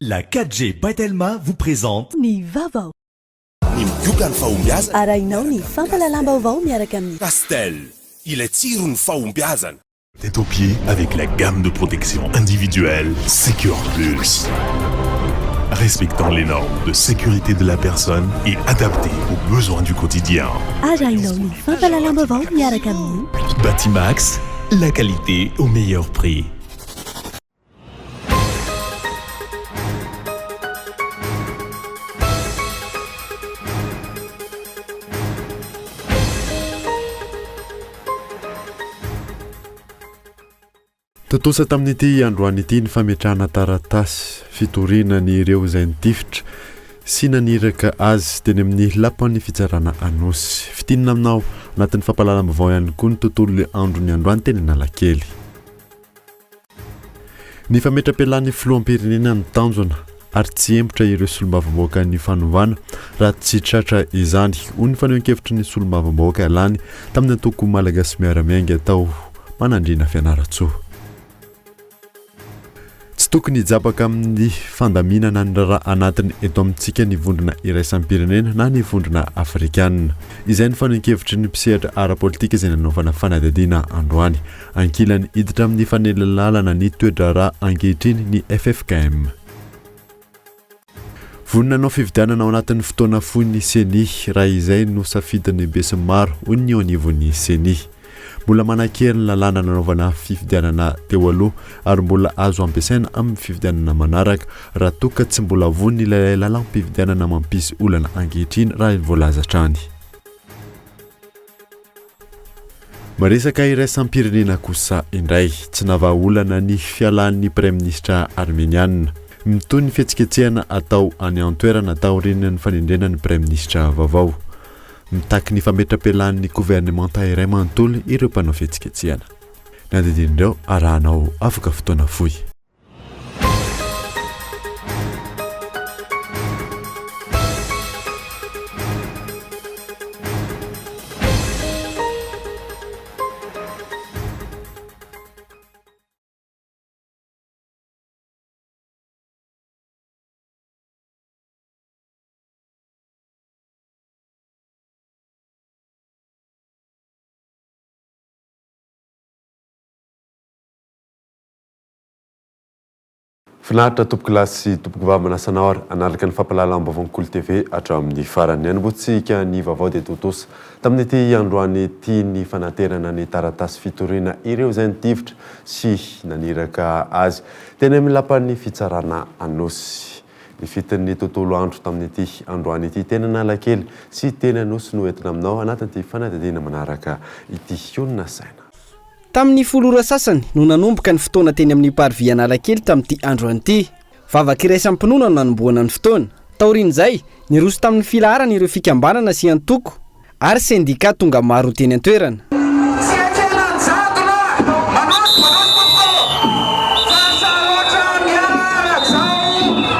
La 4G by Telma vous présente. Ny vaovao. Ny migoka ny fahombiazana. Arahinao ny fampahalalam-baovao miaraka amin'ny. Castel, ilay tsiron'ny fahombiazana. Tête aux pieds avec la gamme de protection individuelle Secure Plus. Respectant les normes de sécurité de la personne et adaptée aux besoins du quotidien. Arahinao ny fampahalalam-baovao miaraka amin'ny. Batimax, la qualité au meilleur prix. Tontosa tamin'ity androany ity ny fametrahana taratasy fitoriana ny ireo izay nitifitra sy naniraka azy teny amin'ny lapan'ny fitsarana Anosy. Fintinina aminao anatin'ny fampahalalam-baovao ihany koa ny tontolo andron'ny androany teny Analakely. Ny fametram-pialan'ny filoham-pirenena no tanjona ary tsy hihemotra ireo solombavambahoakan'ny fanovana raha tsy tratra izany, hoy ny fanehoan-kevitry ny solombavambahoaka lany tamin'ny antoko Malagasy Miara-Miainga tao Manandriana Fianarantsoa. Tsy tokony hijabaka amin'ny fandaminana ny raharaha anatiny eto amintsika ny vondrona iraisam-pirenena na ny vondrona afrikanina. Izay ny fanehoan-kevitry ny mpisehatra ara-politika izay nanaovana fanadihadiana androany. Ankilany, hiditra amin'ny fanelanelalana ny toe-draharaha ankehitriny ny ffkm. Vonona hanao fifidianana ao anatin'ny fotoana fohy ny Ceni, raha izay no safidin'ny besinimaro, hoy ny eo anivon'ny Ceni. Mbola manan-kery ny lalàna nanaovana fifidianana teo aloha ary mbola azo ampiasaina amin'ny fifidianana manaraka raha toa ka tsy mbola vonona ilay lalàm-pifidianana mampisy olana ankehitriny, raha ny voalaza hatrany. Miresaka iraisam-pirenena kosa indray, tsy navaha olana ny fialan'ny praiminisitra armeniana. Mitohy ny fihetsiketsehana atao any an-toerana taorian'ny fanendrena ny praiminisitra vaovao. Mitaky ny fametram-pialan'ny governemanta iray manontolo ireo mpanao fihetsiketsehana. Ny andinindin'ireo arahanao afaka fotoana fohy. Finaritra tompokolahy sy tompokovavy manasa anao ary hanaraka ny fampahalalam-baovaon'ny Kolo TV hatramin'ny farany. Hanombohantsika ny vaovao dia tontosa tamin'ity androany ity ny fanaterana ny taratasy fitoriana ireo izay nitifitra sy naniraka azy teny amin'ny lapan'ny fitsarana Anosy. Ny fitin'ny tontolo andro tamin'ity androany ity teny Analakely sy teny Anosy no entina aminao anatin'ity fanadihadiana manaraka ity. Honina saina. Tamin'ny folo ora sasany no nanomboka ny fotoana teny amin'ny Parvis Analakely tamin'ity androany ity. Vavaka iraisam-pinoana no nanombohana ny fotoana. Taorian'izay, niroso tamin'ny filaharana ireo fikambanana sy antoko ary sendika tonga maro teny an-toerana. Tsy ekena ny jadona! Manohy, manohy tompoko! Fa sarotra miala Rajao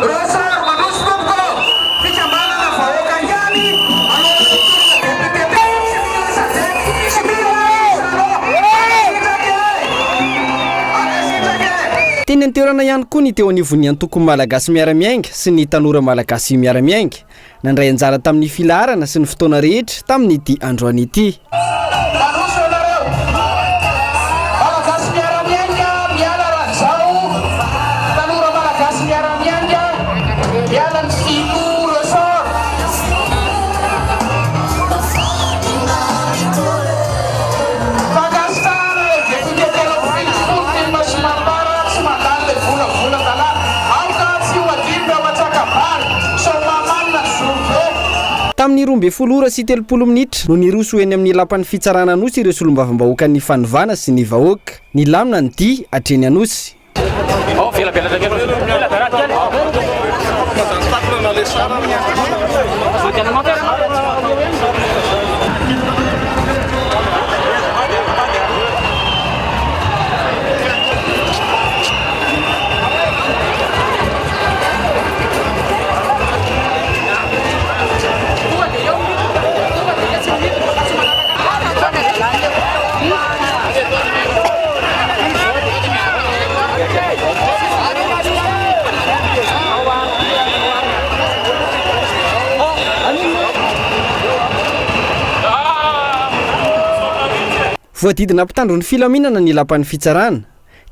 Rosary Mandroso tompoko! Fikambanana vahoaka ihany alohan'ny fitorina député teo tsy mila sadec tsy mila salon Ankasitraka e! Ankasitraka e! Teny an-toerana ihany koa ny teo anivon'ny antoko Malagasy Miara-Miainga sy ny Tanora Malagasy Miara-Miainga. Nandray anjara tamin'ny filaharana sy ny fotoana rehetra tamin'ity androany ity. Mandroso ianareo. Malagasy miara-miainga, miala Rajao. Tanora Malagasy miara-miainga, miala ny fito ressort. Fankasitrahana ireo député 73 film sy mapar tsy mandany ilay volavolan-dalàna. Aoka tsy ho adino ireo matsaka-bary. Sao mamanina ny zon'ireo. Tamin'ny 12 ora sy 30 minitra no niroso ho eny amin'ny lapan'ny fitsarana Anosy ireo solombavambahoakan'ny fanovana sy ny vahoaka. Nilamina ny dia hatreny Anosy. Voadidina mpitandro ny filaminana ny lapan'ny fitsarana.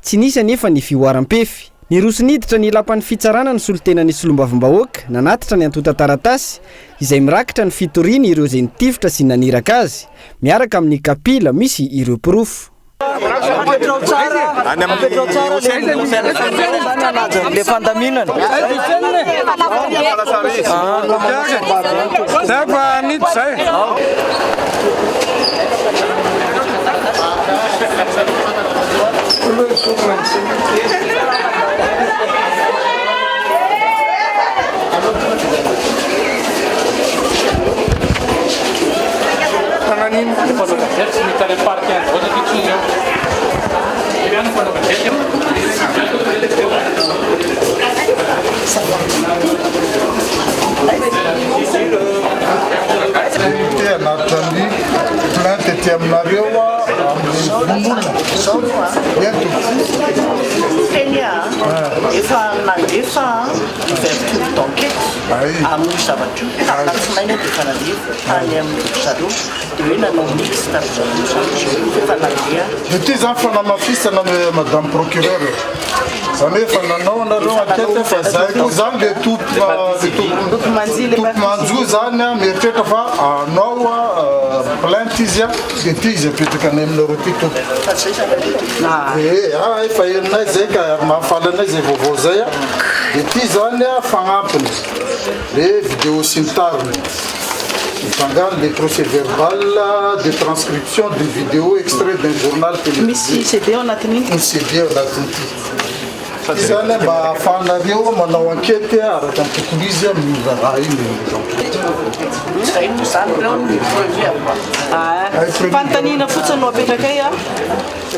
Tsy nisy anefa ny fihoaram-pefy. Niroso niditra ny lapan'ny fitsarana ny solontenan'ny solombavambahoaka nanatitra ny antontan-taratasy izay mirakitra ny fitoriany ireo izay nitifitra sy naniraka azy, miaraka amin'ny kapila misy ireo porofo. Apetrao tsara, apetrao tsara le le fandaminana. Zay fa nito zay. Député hanatitra ny plainte ety aminareo amin'ny vono olona. Eny tompoko. Teny a, efa nandefa ouverture d'enquête amin'io zavatra io. Tamin'ny alatsinainy aho dia efa nandefa tany amin-dry zareo dia hoe nanao mixte ry zareo izany efa nandeha. Dia ity izany fanamafisana madame procureur. Zany hoe efa nanao anareo enquête fa zay koa zany le tompo-manjo zany a mieritreritra fa hanao plainte izy a de ty izy apetraka any aminareo ty tompo. Ee a efa henonay zay ka ary mahafaly anay zay vaovao zay a de ty zany a fagnampiny le vidéo sy ny tariny. Mitsangana le procès verbal de transcription d'une vidéo extrait d'un journal télévisé. Misy CD ao anatin'iny? Misy CD ao anatin'ity. Ity zany mba ahafahanareo manao enquête araka ny tokony izy amin'io raharaha io. Zay moa zany ireo ny premier. Fanontaniana fotsiny no apetrakay a.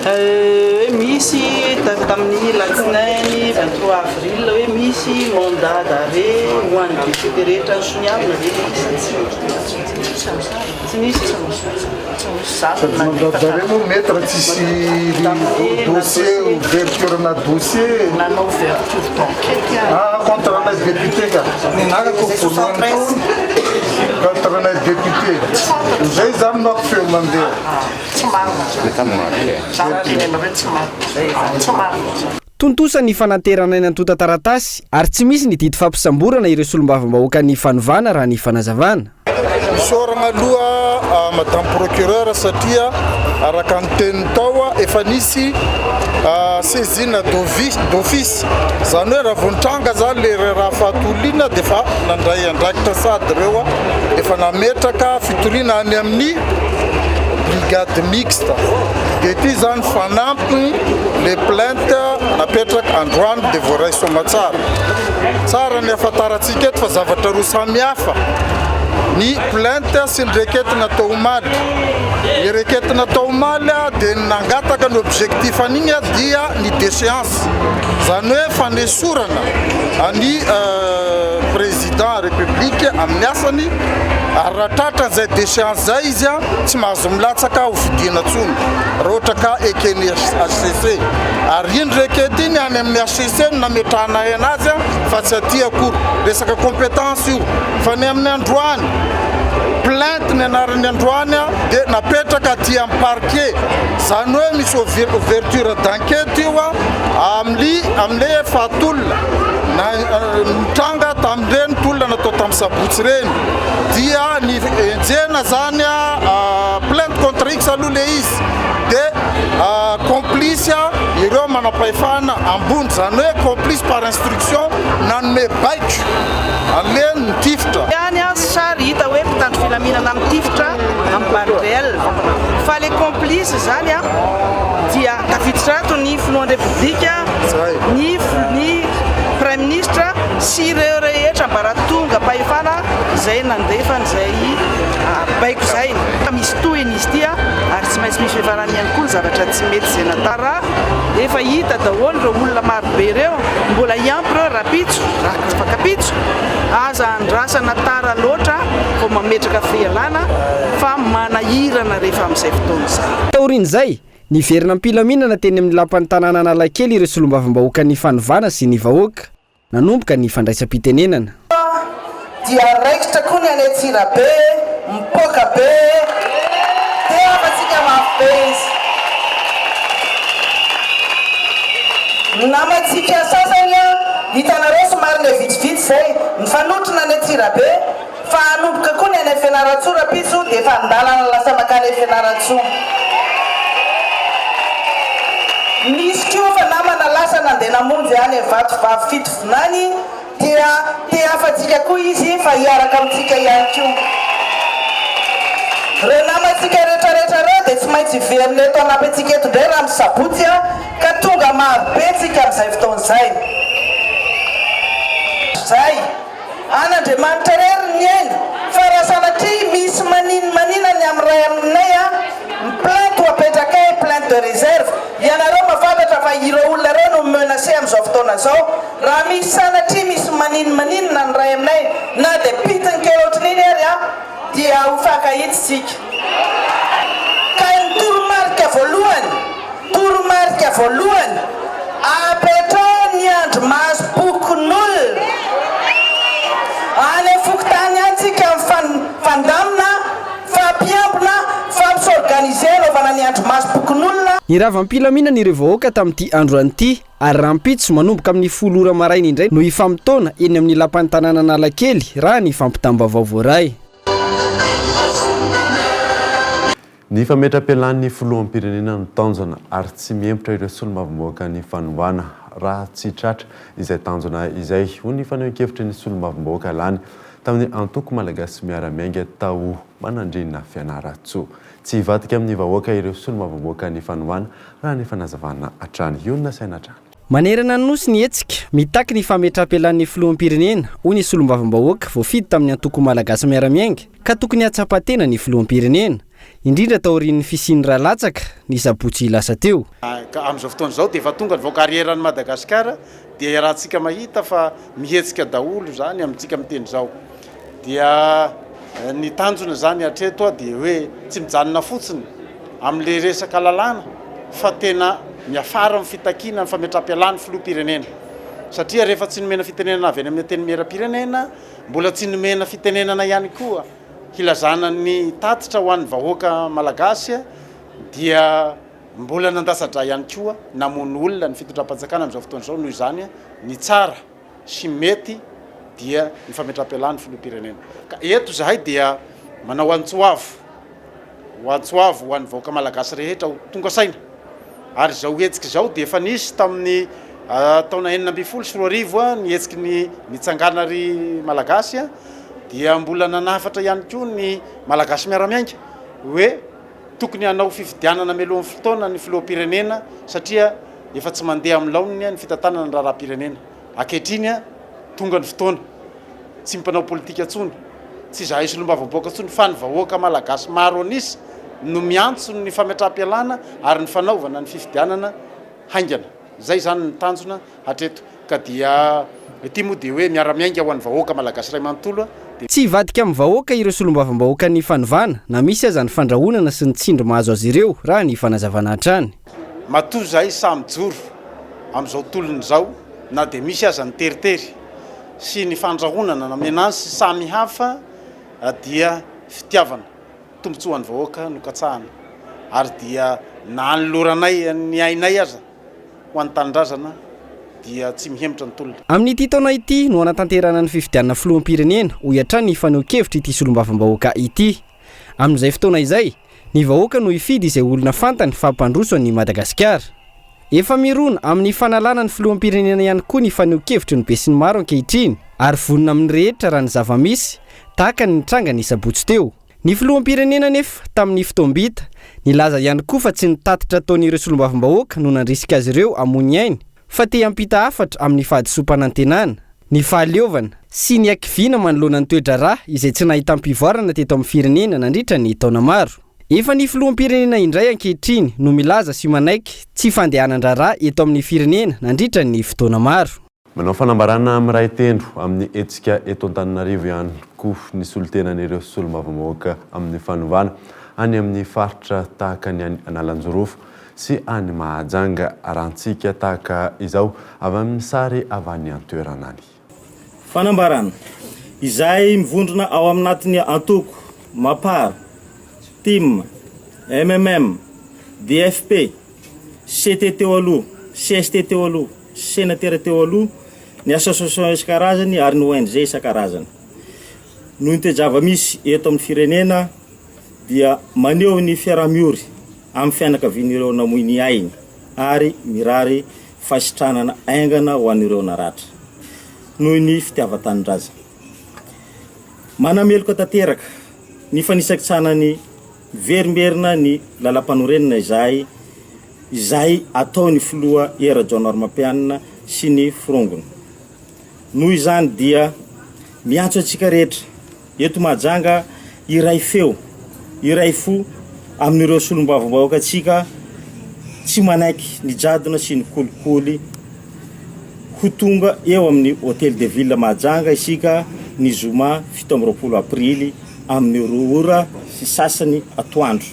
Hoe misy tamin'ny latsinainy 23 avril hoe misy mandat d'arrêt ho an'ny député rehetra nisoniavina ve le izy? Tsy nisy. Sady mandat d'arrêt moa maître tsisy dossier ouverture na dossier. Nanao ouverture d'enquête aho. Ah contre anay député ka. Ninarako voalohany tao contre anay député. Zay zany manko feo mandeha. Tsy marina zany. Za miteny anareo tsy marina. Tsy marina. Tontosa ny fanaterana ny antontan-taratasy ary tsy misy ny didy fampisamborana ireo solombavambahoakan'ny fanovana raha ny fanazavana. Isaorana aloha Madame Procureur satria araka ny teniny tao efa nisy saisine d'office, izany hoe raha vao nitranga izany ilay raharaha fahatolina dia efa nandray andraikitra sady ireo efa nametraka fitoriana any amin'ny brigade mixte dia ity izany fanampiny le plainte napetraka androany dia voaray soamatsara. Tsara ny ahafantarantsika eto fa zavatra roa samy hafa ny plainte sy ny requête natao omaly. Ny requête natao omaly dia ny nangataka ny objectif an'igny dia ny déchéance, izany hoe fanesorana an'i président république amin'ny asany ary raha tratra an'izay déchéance zay izy tsy mahazo milatsaka ho fidiana tsony raha ohatra ka eken'ny HCC ary iny requête iny any amin'ny HCC no nametrahanay anazy fa tsy aty akory, resaka compétence io fa ny amin'ny androany plainte ny anaran'ny androany dia napetraka aty amin'ny parquet zany hoe misy ouverture d'enquête io amin'ny amin'le fahatolona na nitranga tamin'ireny tolona natao tamin'ny sabotsy ireny dia ny enjehina zany plainte contre X aloha le izy dia complice ireo manam-pahefana ambony zany hoe complice par instruction nanome baiko an'le nitifitra. Ihany an sary hita hoe mpitandro filaminana mitifitra amin'ny balle réelle fa le complice zany an dia tafiditra ato ny filohan'ny repoblika ny ny praiminisitra sy ireo rehetra ambaratongam-pahefana izay nandefa an'izay baiko izay. Misy tohiny izy ity ary tsy maintsy misy fiafarany ihany koa ny zavatra tsy mety izay natao. Raha efa hita daholo ireo olona marobe ireo, mbola hiampy ireo rahampitso, rahafakapitso, aza andrasana tara loatra vao mametraka fialana fa manahirana rehefa amin'izay fotoana izay. Taorian'izay, niverina am-pilaminana teny amin'ny lapan'ny tanàna Analakely ireo solombavambahoakan'ny fanovana sy ny vahoaka. Nanomboka ny fandraisam-pitenenana. Dia raikitra koa ny any Antsirabe, mipoaka be, dia afa-tsika mafy be izy. Ny namantsika sasany an, hitanareo somary le vitsivitsy izay, mifanotrona any Antsirabe, fa hanomboka koa ny any Fianarantsoa rahampitso dia efa an-dalana lasa mankany Fianarantsoa. Nisy koa fa namana lasa nandeha namonjy any Vatovavy Fitovinany dia te hafantsika koa izy fa hiaraka amintsika ihany koa. Ireo namantsika rehetrarehetra ireo dia tsy maintsy hiverina eto hanampy antsika eto indray raha amin'ny sabotsy ka tonga maro be tsika amin'izay fotoana izay. Izay. An'Andriamanitra irery ny aina fa raha sanatria misy maninomanina ny amin'ny iray aminay an, ny plainte ho apetrakay, plainte de réserve, ianareo mahafantatra fa ireo olona ireo no mi-menacer amin'izao fotoana izao, raha misy sanatria misy maninomaninona ny iray aminay na dia pitiny kely ohatrin'iny ary an, dia ho fankahitsy tsika. Ka ny toromarika voalohany, Toromarika voalohany, apetraho ny andrimasom-pokonolona. Any amin'ny fokontany any tsika mifandamina, mifampiambina, mifampi-s'organiser hanaovana ny andrimasom-pokonolona. Nirava am-pilaminana ireo vahoaka tamin'ity androany ity ary rahampitso manomboka amin'ny folo ora maraina indray no hifamotoana eny amin'ny lapan'ny tanàna Analakely raha ny fampitam-baovao voaray. Ny fametram-pialan'ny filoham-pirenena no tanjona ary tsy mihemotra ireo solombavambahoaka ny fanovana raha tsy tratra izay tanjona izay, hoy ny fanehoan-kevitry ny solombavambahoaka lany tamin'ny antoko Malagasy Miara-Miainga tao Manandriana Fianarantsoa. Tsy hivadika amin'ny vahoaka ireo solombavambahoaka ny fanovana raha ny fanazavana hatrany. Io no nasaina hatrany. Manerana ny Nosy ny hetsika, mitaky ny fametram-pialan'ny filoham-pirenena, hoy ny solombavambahoaka voafidy tamin'ny antoko Malagasy Miara-Miainga, ka tokony hahatsapa tena ny filoham-pirenena, indrindra taorian'ny fisian'ny ra latsaka ny sabotsy lasa teo. Ka amin'izao fotoana izao dia efa tonga ny vahoaka arrière an'i Madagasikara dia iarahantsika mahita fa mihetsika daholo izany amintsika miteny izao. Dia ny tanjona izany hatreto dia hoe tsy mijanona fotsiny amin'ilay resaka lalàna fa tena miafara amin'ny fitakiana ny fametraham-pialan'ny filoham-pirenena. Satria rehefa tsy nomena fitenenana avy any amin'ny Antenimierampirenena, Mbola tsy nomena fitenenana ihany koa hilazana ny tatitra ho an'ny vahoaka malagasy dia mbola nandatsa-drà ihany koa namono olona ny fitondram-panjakana amin'izao fotoana izao noho izany ny tsara sy mety dia ny fametram-pialan'ny filoham-pirenena. Ka eto izahay dia manao antso avo ho antso avo ho an'ny vahoaka malagasy rehetra ho tonga saina ary izao hetsika izao dia efa nisy tamin'ny taona 2016 ny hetsiky ny Mitsangana ry Malagasy dia mbola nanafatra ihany koa ny Malagasy miara-miainga hoe tokony hanao fifidianana mialohan'ny fotoana ny filoham-pirenena satria efa tsy mandeha amin'ny laoniny ny fitantanana ny raharaham-pirenena. Ankehitriny, tonga ny fotoana. Tsy mpanao politika intsony, tsy izahay solombavambahoaka intsony fa ny vahoaka malagasy maro an'isa no miantso ny fametraham-pialana ary ny fanaovana ny fifidianana haingana. Izay izany ny tanjona hatreto ka dia ity moa dia hoe miara-miainga ho an'ny vahoaka malagasy iray manontolo dia. Tsy hivadika amin'ny vahoaka ireo solombavambahoakan'ny fanovana na misy aza ny fandrahonana sy ny tsindry mahazo azy ireo raha ny fanazavana hatrany. Matoa izahay sahy mijoro amin'izao tolona izao na dia misy aza ny teritery sy ny fandrahonana na menace samy hafa dia fitiavana tombontsoan'ny vahoaka no katsahana ary dia na anoloranay ny ainay aza ho an'ny tanindrazana dia tsy mihemotra ny tolona. Amin'ity taona ity no hanatanterahana ny fifidianana filoham-pirenena, hoy hatrany ny fanehoan-kevitr'ity solombavambahoaka ity. Amin'izay fotoana izay, ny vahoaka no hifidy izay olona fantany fa hampandroso an'i Madagasikara. Efa mirona amin'ny fanalana ny filoham-pirenena ihany koa ny fanehoan-kevitry ny besinimaro ankehitriny ary vonona amin'ny rehetra raha ny zava-misy, tahaka ny nitranga ny sabotsy teo. Ny filoham-pirenena anefa, tamin'ny fotoam-bita, nilaza ihany koa fa tsy ny tatitra ataon'ireo solombavambahoaka no nandrisika azy ireo hamoy ny ainy fa te hampita hafatra amin'ny fahadisoam-panantenana, ny fahaleovana, sy ny hakiviana manoloana ny toe-draharaha izay tsy nahitam-pivoarana teto amin'ny firenena nandritra ny taona maro. Efa ny filoham-pirenena indray ankehitriny no milaza sy manaiky tsy fandehanan-draharaha eto amin'ny firenena nandritra ny fotoana maro. Manao fanambarana miray tendro amin'ny hetsika eto Antananarivo ihany koa ny solontenan'ireo solombavambahoaka amin'ny fanovana any amin'ny faritra tahaka ny any Analanjirofo sy any Mahajanga. Arahantsika tahaka izao avy amin'ny sary avy any an-toerana any. Fanambarana, Izay mivondrona ao aminatin'ny antoko Mapar, tim, mmm, DFP, CT teo aloha, cst teo aloha. Senatera teo aloha, ny association isan-karazany ary ny ONG isan-karazany. Noho ny toe-java-misy eto amin'ny firenena dia maneho ny fiaraha-miory amin'ny fianakavian'ireo namoy ny ainy ary mirary fahasitranana haingana ho an'ireo naratra noho ny fitiavan-tanindrazana. Manameloka tanteraka ny fanisakitsanan'ny miverimberina ny lalampanorenana izahay izay ataon'ny filoha Hery Rajaonarimampianina sy ny forongony. Noho izany dia miantso antsika rehetra eto Mahajanga hiray feo, hiray fo amin'ireo solombavambahoakantsika tsy manaiky ny jadona sy ny kolikoly ho tonga eo amin'ny Hotel de Ville Mahajanga isika ny zoma 27 aprily amin'ny roa ora sy sasany atoandro.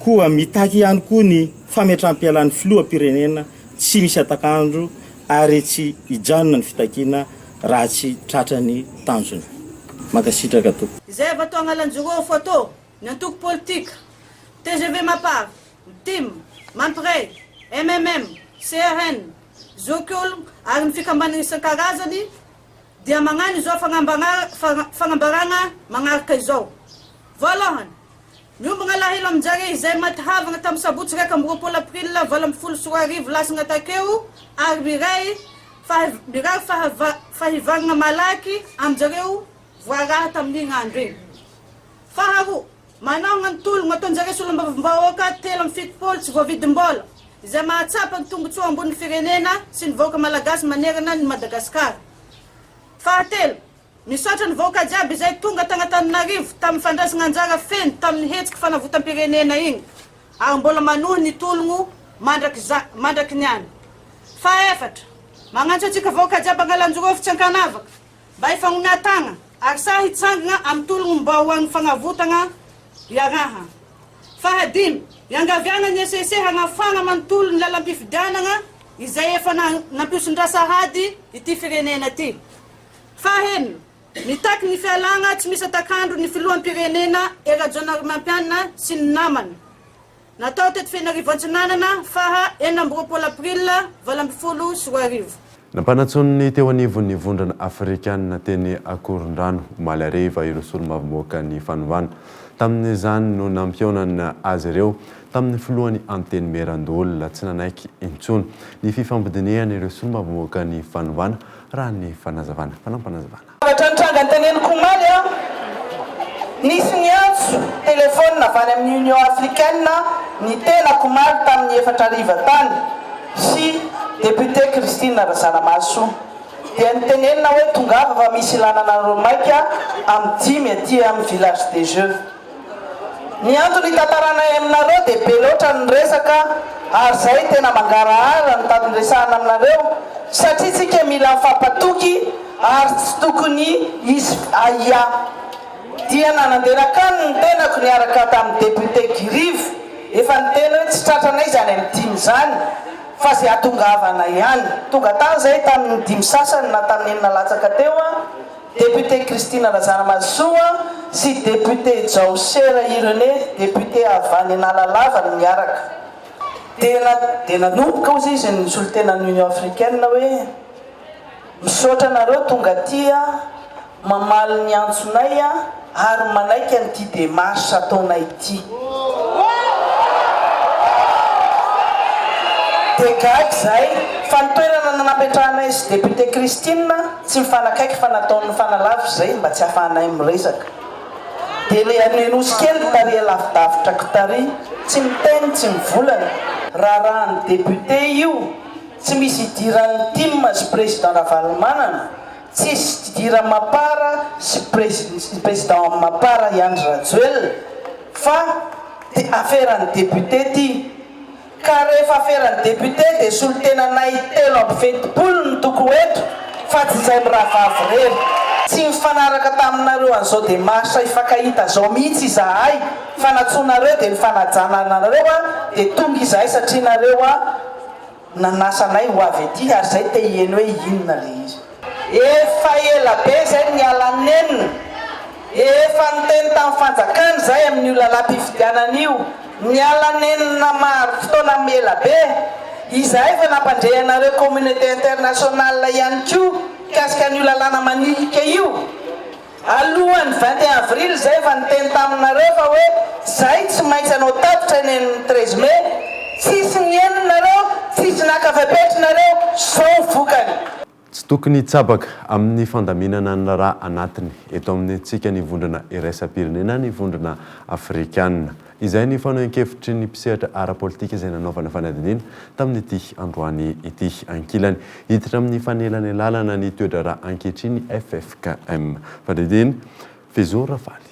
Koa mitaky ihany koa ny fametraham-pialan'ny filoham-pirenena tsy misy hatak'andro ary tsy hijanona ny fitakiana raha tsy tratra ny tanjona. Mankasitraka tompoko. Izay avy ato Analanjirofo photo, ny antoko politika, tgv Mapar, Tim, Mampre, mmm, CRN, Zokiologno ary ny fikambanana isan-karazany dia magnano izao fagnambaragna magnaraka izao. Voalohany, miombogna alahelo amin-jare izay maty havagna tamin'ny sabotsy 21 april 2018 lasagna takeo ary miray mirary fahivaragna malaky amin-jareo voaraha tamin'igny andro igny. Faharoa, manohagna ny tologno ataon-jare solombavambahoaka 73 tsy voavidim-bola izay mahatsapa ny tombotsoa ambonin'ny firenena sy ny vahoaka malagasy manerana ny Madagasikara. Fahatelo, Misaotra ny vahoaka jiaby izay tonga tagn'Antananarivo tamin'ny fandraisagna anjara feno tamin'ny hetsiky fanavotam-pirenena igny ary mbola manohy ny tologno mandraky niany. Fahaefatra, magnantso antsika vahoaka jiaby Angalanjirofo tsy ankanavaka mba hifagnomea tagna ary sahy hitsangagna amin'ny tologno mba ho an'ny fagnavotagna iaraha. Fahadimy, iangaviagna ny ECC hagnafagna manontolo ny lalam-pifidianagna izay efa nampihosin-draha sahady ity firenena ty. Fahenina, mitaky ny fialàna tsy misy atak'andro ny filoham-pirenena Hery Rajaonarimampianina sy ny namany. Natao teto Fenerivo Antsinanana faha 26 april 2018. Nampanantsoin'ny teo anivon'ny Vondrona Afrikanina teny Akorondrano omaly hariva ireo solombavambahoakan'ny fanovana. Tamin'izany no nampihaonana azy ireo tamin'ny filohan'ny Antenimierandoholona tsy nanaiky intsony ny fifampidinihana ireo solombavambahoakan'ny fanovana raha ny fanazavana. Fanampinazavana. Zavatra nitranga noteneniko omaly an, nisy niantso telefaonina avy any amin'ny Union Africaine ny tenako omaly tamin'ny efatra hariva tany sy Député Christine Razanamahasoa dia nitenenina hoe tongava fa misy ilana anareo maika amin'ny dimy aty amin'ny Village des Jeux. Ny antony hitantaranay aminareo dia be loatra ny resaka ary zay tena mangarahara no tadiny resahana aminareo satria tsika mila mifampatoky ary tsy tokony hisy ahiahy. Dia nananderakany ny tenako niaraka tamin'ny député Guy Rivo efa niteny hoe tsy tratranay izany amin'ny dimy izany fa ze hatongavana ihany. Tonga tany zay tamin'ny dimy sasany na tamin'ny enina latsaka teo. Député Christine Razanamahasoa sy Député Djaosera Irenée, Député avy any Analalava no niaraka. Dia dia nanomboka hozy izy ny solontenan'ny Union Africaine hoe, misaotra anareo tonga aty mamaly ny antsonay ary manaiky an'ity démarche ataonay ity. Dia gaga izahay fa ny toerana nanapetrahanay sy Député Christine tsy mifanakaiky fa nataony nifanalavitra izay mba tsy hahafahanay miresaka. Dia ilay any Nosy kely tary alavidavitra ko tary, tsy miteny tsy mivolana. Raharahan'ny député io, tsy misy idiran'ny tim sy président Ravalomanana, tsisy idiran'ny mapar sy président mapar i Andry Rajoelina fa aferan'ny député ty. Ka rehefa aferan'ny député dia solontenanay 73 no toko ho eto fa tsy izay mirahavavy irery. Tsy nifanaraka taminareo an'izao démarche hifankahita zao mihitsy izahay fa natsoinareo dia nifanajana anareo dia tonga izahay satria nareo nanasa anay ho avy aty ary zay te hiheno hoe inona le izy. Efa ela be zay no niala nenina, efa niteny tamin'ny fanjakana izay amin'io lalam-pifidianana io, niala nenina maro fotoana ela be. Izahay efa nampandre anareo communauté internationale ihany koa mikasika an'io lalàna manilika io. Alohan'ny 21 avril izay efa niteny taminareo fa hoe zahay tsy maintsy hanao tatitra eny amin'ny 13 mai. Tsisy nihaino nareo, tsisy naka fepetra nareo, zao vokany. Tsy tokony hitsabaka amin'ny fandaminana ny raharaha anatiny eto amintsika ny vondrona iraisam-pirenena ny vondrona afrikanina. Izay ny fanehoan-kevitry ny mpisehatra ara-politika izay nanaovana fanadihadiana tamin'ity androany ity. Ankilany, hiditra amin'ny fanelanelanana ny toe-draharaha ankehitriny ffkm. Fanadihadiana, Fezo Ravaly.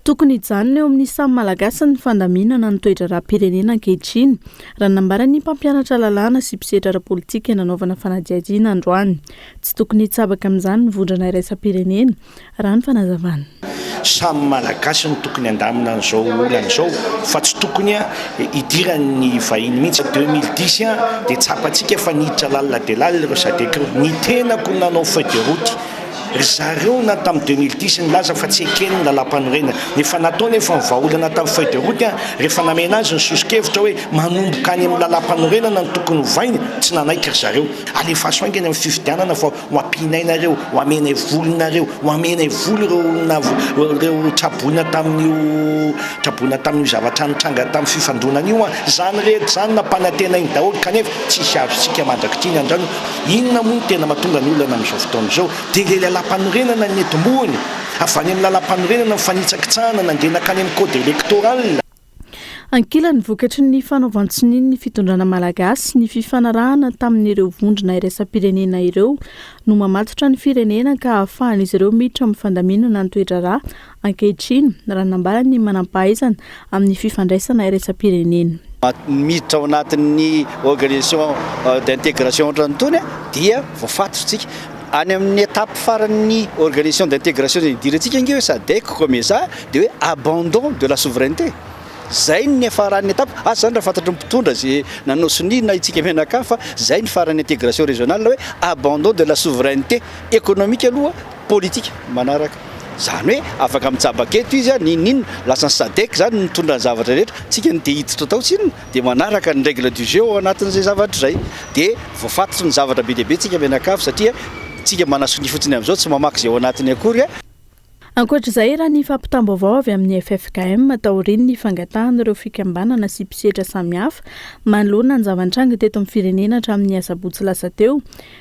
Tokony hijanona eo amin'ny samy Malagasy ny fandaminana ny toe-draharaham-pirenena ankehitriny, raha ny nambaran'ny mpampianatra lalàna sy mpisehatra ara-politika nanaovana fanadihadiana androany. Tsy tokony hitsabaka amin'izany ny vondrona iraisam-pirenena, raha ny fanazavana. Samy Malagasy no tokony handamina an'izao olana izao fa tsy tokony hidiran'ny vahiny mihitsy. 2010 dia tsapantsika fa niditra lalina dia lalina ireo Sadec ireo. Ny tenako no nanao feuille de route. Ry zareo na tamin'ny 2010 nilaza fa tsy ekeny ny lalàmpanorenana. Efa natao nefa ny vahaolana tamin'ny feuille de route rehefa namena azy ny soso-kevitra hoe manomboka any amin'ny lalàmpanorenana no tokony hovaina, tsy nanaiky ry zareo. Alefaso haingana ny fifidianana fa ho ampianay nareo, ho amenay vola nareo, ho amenay vola ireo olona ireo traboina tamin'io traboina tamin'io zavatra nitranga tamin'ny fifandonana io an! Izany rehetra izany nampanantenainy daholo kanefa tsisy azontsika mandrak'ity ny andrano. Inona moa no tena mahatonga ny olana amin'izao fotoana izao? Dia ilay lalàmpanorenana netombohiny, avy any amin'ny lalàmpanorenana ny fanitsakitsahana nandeha nankany amin'ny code électoral. Ankilany, vokatry ny fanaovan-tsonian'ny fitondrana malagasy ny fifanarahana tamin'ireo vondrona iraisam-pirenena ireo no mamatotra ny firenena ka ahafahan'izy ireo miditra amin'ny fandaminana ny toe-draharaha ankehitriny, raha ny nambaran'ny manampahaizana amin'ny fifandraisana iraisam-pirenena. Miditra ao anatin'ny organisation d'intégration ohatran'itony dia voafatotra isika. Any amin'ny étape faran'ny organisation d'intégration izay nidirantsika ange hoe Sadec, Comesa dia hoe abandon de la souveraineté. Zay ny niafaran'ny étape. Asa zany raha fantatry ny mpitondra izay nanao sonia na itsika mianakavy fa zay ny faran'ny intégration régionale hoe abandon de la souveraineté économique aloha, politique manaraka. Zany hoe afaka mitsabaka eto izy n'inon'inona, lasan'ny Sadec zany mitondra ny zavatra rehetra, tsika no te hiditra tao tsinona dia manaraka ny règle du jeu ao anatin'izay zavatra izay. Dia voafatotry ny zavatra be dia be tsika mianakavy satria tsika manasonia fotsiny amin'izao tsy mamaky izay ao anatiny akory. Ankoatra izay, raha ny fampitam-baovao avy amin'ny ffkm taorian'ny fangatahan'ireo fikambanana sy mpisetra samihafa manoloana ny zava-nitranga teto amin'ny firenena hatramin'ny asabotsy lasa teo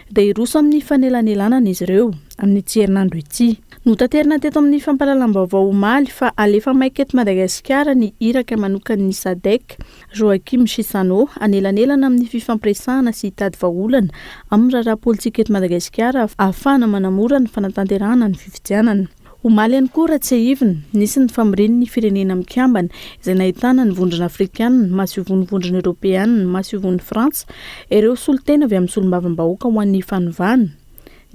dia hiroso amin'ny fanelanelanana izy ireo amin'ity herinandro ity. Notaterina teto amin'ny fampahalalam-baovao omaly fa alefa maika eto Madagasikara ny iraka manokan'ny Sadec Joaquim Chissano, hanelanelana amin'ny fifampiresahana sy hitady vahaolana amin'ny raharaha politika eto Madagasikara ahafahana manamora ny fanatanterahana ny fifidianana. Omaly ihany koa, raha tsiahivina, nisy ny famorian'ny Firenena Mikambana izay nahitana ny Vondrona Afrikanina, Masoivohon'ny Vondrona Eoropeanina, Masoivohon'i Frantsa, ireo solontena avy amin'ny Solombavambahoaka ho an'ny fanovana,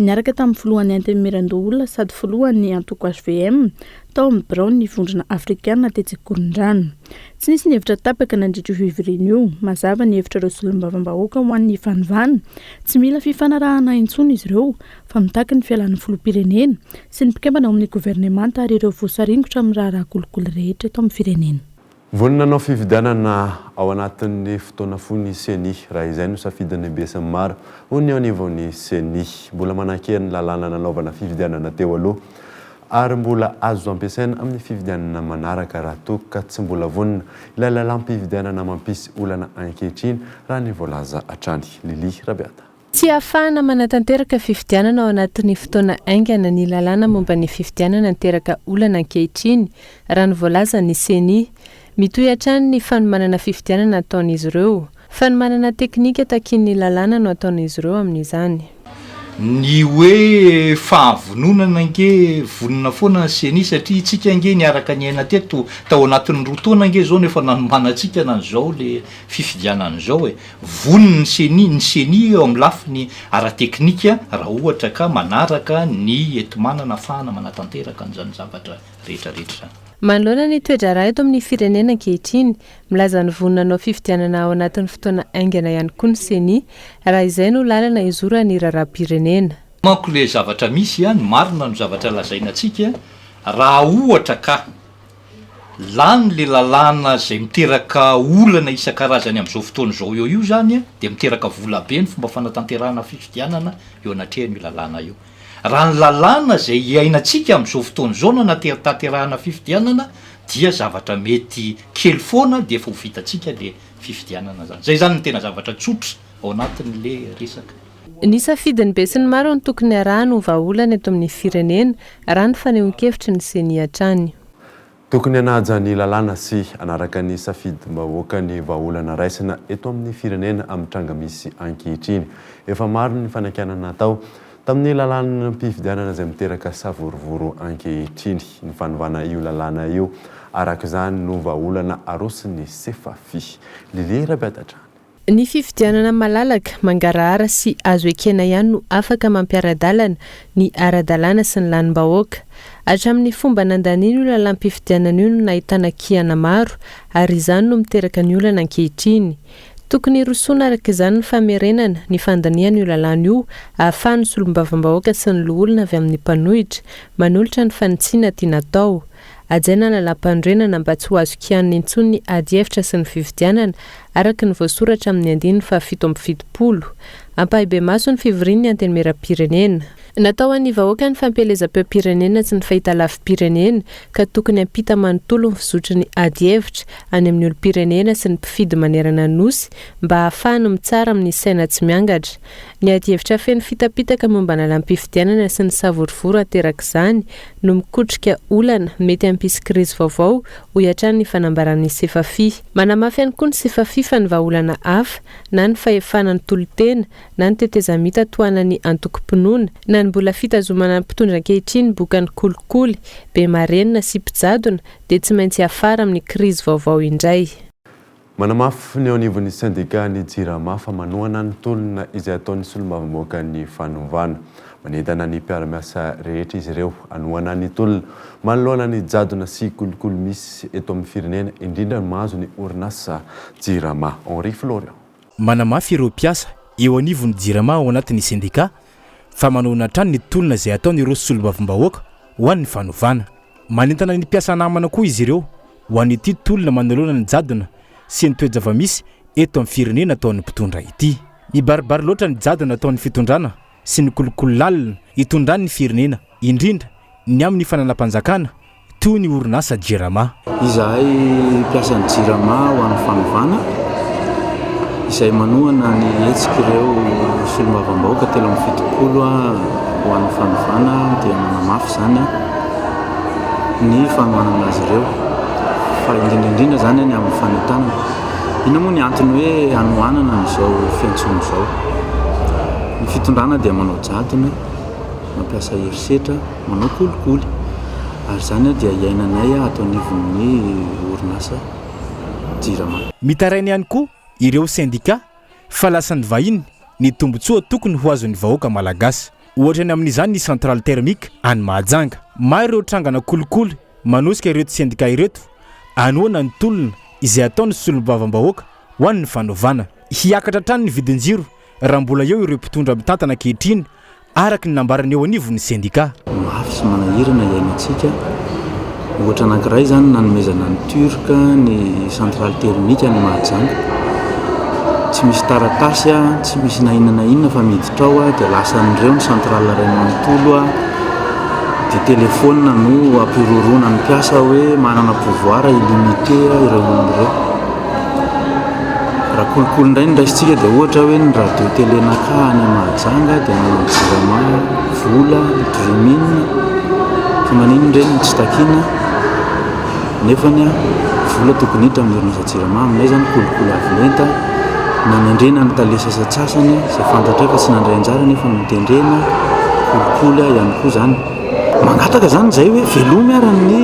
niaraka tamin'ny filohan'ny Antenimierandoholona sady filohan'ny antoko hvm tao amin'ny biraon'ny Vondrona Afrikana tetsy Ankorondrano. Tsy nisy ny hevitra tapaka nandritra io fivoriana io. Mazava ny hevitr'ireo solombavambahoaka ho an'ny fanovana. Tsy mila fifanarahana intsony izy ireo fa mitaky ny fialan'ny filoham-pirenena sy ny mpikambana ao amin'ny governemanta ary ireo voasaringotra amin'ny raharaha kolikoly rehetra eto amin'ny firenena. Vonona hanao fifidianana ao anatin'ny fotoana fohy ny Ceni, raha izay no safidin'ny besinimaro, hoy ny eo anivon'ny Ceni. Mbola manan-kery ny lalàna nanaovana fifidianana teo aloha ary mbola azo ampiasaina amin'ny fifidianana manaraka raha toa ka tsy mbola vonona ilay lalàm-pifidianana mampisy olana ankehitriny, raha ny voalaza hatrany. Lily Rabeata. Tsy ahafahana manatanteraka fifidianana ao anatin'ny fotoana haingana ny lalàna momba ny fifidianana niteraka olana ankehitriny, raha ny voalazan'ny Ceni. Mitohy hatrany ny fanomanana fifidianana ataon'izy ireo. Fanomanana teknika takian'ny lalàna no ataon'izy ireo amin'izany. Ny hoe fahavononana ange vonona foana ny Ceni satria isika ange niaraka niaina teto tao anatin'ny roa taona ange izao no efa nanomanantsika an'izao le fifidianana izao e. Vonona ny ceni, ny ceni eo amin'ny lafiny ara-teknika raha ohatra ka manaraka ny enti-manana ahafahana manatanteraka an'izany zavatra rehetra rehetra izany. Manoloana ny toe-draharaha eto amin'ny firenena ankehitriny, milaza ny vonona hanao fifidianana ao anatin'ny fotoana haingana ihany koa ny ceni, raha izay no lalana hizoran'ny raharaham-pirenena. Manko le zavatra misy a, ny marina no zavatra lazaina antsika, raha ohatra ka. Lany le lalàna izay miteraka olana isan-karazany amin'izao fotoana izao eo io izany dia miteraka vola be ny fomba fanatanterahana fifidianana eo anatrehan'io lalàna io. Raha ny lalàna izay iainantsika amin'izao fotoana izao no anatanterahana fifidianana dia zavatra mety kely foana dia efa ho vitantsika le fifidianana izany. Izay izany no tena zavatra tsotra ao anatin'le resaka. Ny safidin'ny besinimaro no tokony arahana ho vahaolana eto amin'ny firenena, raha ny fanehoan-kevitry ny Ceni hatrany. Tokony hanaja ny lalàna sy hanaraka ny safidim-bahoaka ny vahaolana raisina eto amin'ny firenena amin'ny tranga misy ankehitriny. Efa maro ny fanakianana natao tamin'ny lalànam-pifidianana izay miteraka savorovoro ankehitriny. Ny fanovana io lalàna io araka izany no vahaolana aroson'ny Sefafi. Lily Rabeatatrany. Ny fifidianana malalaka, mangarahara sy azo ekena ihany no afaka mampiara-dalana ny ara-dalàna sy ny lanim-bahoaka. Hatramin'ny fomba nandaniana io lalàm-pifidianana io no nahitana kihana maro ary izany no miteraka ny olana ankehitriny. Tokony hirosoana araka izany ny famerenana ny fandaniana io lalàna io ahafahan'ny solombavambahoaka sy ny loholona avy amin'ny mpanohitra manolotra ny fanitsiana tiana atao. Hajaina ny lalàmpanorenana mba tsy ho azo kianina intsony ny adihevitra sy ny fifidianana, araka ny voasoratra amin'ny andininy faha 77. Ampahibemaso ny fivorian'ny Antenimierampirenena. Natao ho an'ny vahoaka ny fampielezam-peom-pirenena sy ny fahitalavi-pirenena ka tokony hampita manontolo ny fizotry ny adihevitra any amin'ny olom-pirenena sy ny mpifidy manerana ny Nosy mba hahafahany mitsara amin'ny saina tsy miangatra. Ny adihevitra feno fitapitaka momba ny lalam-pifidianana sy ny savorovoro aterak'izany no mikotrika olana mety hampisy krizy vaovao, hoy hatrany ny fanambaran'ny Sefafi. Manamafy ihany koa ny Sefafi fa ny vahaolana hafa, na ny fahefana ny tolo-tena, na ny tetezamita tohanan'ny antokom-pinoana, na ny mbola fitazomana ny mpitondra ankehitriny bokan'ny kolikoly, be marenina sy mpijadona, dia tsy maintsy hiafara amin'ny krizy vaovao indray. Manamafy ny eo anivon'ny sendikan'ny Jirama fa manohana ny tolona izay ataon'ny solombavambahoakan'ny fanovana. Manentana ny mpiara-miasa rehetra izy ireo hanohana ny tolona manoloana ny jadona sy kolikoly misy eto amin'ny firenena, indrindra ny mahazo ny orinasa Jirama. Henri Florian. Manamafy ireo mpiasa eo anivon'ny Jirama ao anatin'ny sendika fa manohana hatrany ny tolona izay ataon'ireo solombavambahoaka ho an'ny fanovana. Manentana ny mpiasa namana koa izy ireo ho an'ity tolona manoloana ny jadona sy ny toe-javamisy eto amin'ny firenena ataon'ny mpitondra ity. Mibaribary loatra ny jadona ataon'ny fitondrana sy ny kolikoly lalina itondrany ny firenena, indrindra ny amin'ny fananam-panjakana toy ny orinasa Jirama. Izahay mpiasan'ny Jirama ho an'ny fanovana izay manohana ny hetsik'ireo solombavambahoaka 73 ho an'ny fanovana dia manamafy izany ny fanohanana azy ireo fa indrindra indrindra izany ny amin'ny fanentanana. Inona moa ny antony hoe hanohanana an'izao fiantsoana izao? Ny fitondrana dia manao jadona, mampiasa herisetra. manao kolikoly ary izany dia iainanay ato anivon'ny orinasa Jirama. Mitaraina ihany koa ireo sendika fa lasan'ny vahiny ny tombontsoa tokony ho azon'ny vahoaka malagasy. Ohatra ny amin'izany ny centrale thermique any Mahajanga. Maro ireo trangana kolikoly manosika ireto sendika ireto hanohana ny tolona izay ataon'ny solombavambahoaka ho an'ny fanovana. Hiakatra hatrany ny vidin-jiro raha mbola eo ireo mpitondra mitantana ankehitriny araka ny nambaran'ny eo anivon'ny sendika. Mafy sy manahirana iainantsika. Ohatra anankiray izany ny nanomezana ny Turc ny centrale thermique any Mahajanga. Tsy misy taratasy, tsy misy na inona na inona fa miditra ao dia lasan'ireo ny centrale iray manontolo dia telephone no ampihorohoroana ny mpiasa hoe manana pouvoir illimité ireo olona ireo. Raha kolikoly indray no raisintsika dia ohatra hoe ny radio télé Naka any Mahajanga dia manao jirama, vola, dreaming, fa maninona ireny no tsy takiana nefany vola tokony hiditra amin'ny orinasa jirama, aminay izany kolikoly avo lenta, nanendrena ny tale sasantsasany izay fantatray fa tsy nandray anjara nefa notendrena, kolikoly ihany koa izany. Mangataka izany izahay hoe velomy ary ny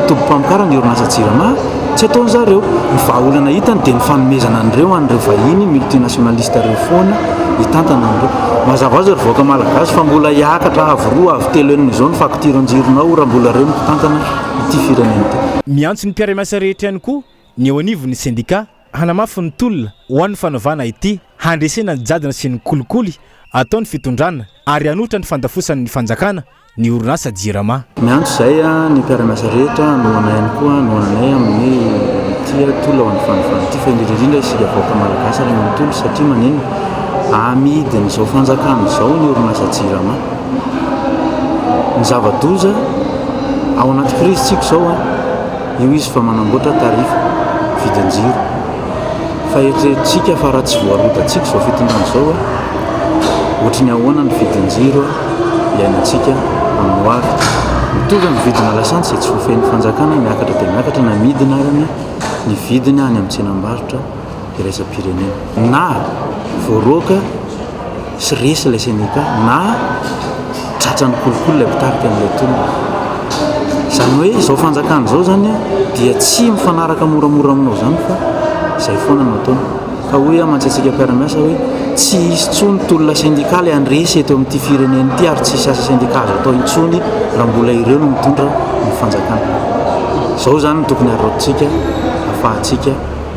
tobim-pamokarana ny orinasa Jirama, tsy ataon-dry zareo. Ny vahaolana hitany dia ny fanomezana an'ireo an'ireo vahiny multinationaliste ireo foana hitantana an'ireo. Mazava ho azy ry vahoaka malagasy fa mbola hiakatra avo roa, avo telo enina izao ny faktiran-jironao raha mbola ireo no mpitantana ity firenena ity. Miantso ny mpiara-miasa rehetra ihany koa ny eo anivon'ny sendika hanamafy ny tolona ho an'ny fanovana ity, handresena ny jadona sy ny kolikoly ataon'ny fitondrana ary hanohitra ny fandafosan'ny fanjakana. ny orinasa Jirama. Miantso izay ny mpiara-miasa rehetra hanohana ihany koa hanohana anay amin'ny ity tolona ho an'ny fanovana ity fa indrindra indrindra isika vahoaka malagasy ary manontolo satria maninona amidin'izao fanjakana izao ny orinasa Jirama. Ny zava-doza ao anaty krizy tsika izao io izy fa manamboatra tarif vidin-jiro. Fa eritreretintsika fa raha tsy voarodantsika izao fitondrana izao, ohatry ny ahoana ny vidin-jiro iainantsika amin'ny ho avy. Mitovy amin'ny vidina lasantsy izay tsy voafehin'ny fanjakana, miakatra dia miakatra na midina ary ny vidiny any amin'ny tsenam-barotra iraisam-pirenena. Na voaroaka sy resy ilay sendika na tratran'ny kolikoly ilay mpitarika an'ilay tolona. Izany hoe izao fanjakana izao izany dia tsy mifanaraka moramora aminao izany fa izay foana no ataony. Ka hoy aho mantsy antsika mpiara-miasa hoe tsy hisy intsony tolona sendikaly handresy eto amin'ity firenena ity ary tsy hisy asa sendika azo atao intsony raha mbola ireo no mitondra ny fanjakana. Izao izany no tokony haraotintsika ahafahantsika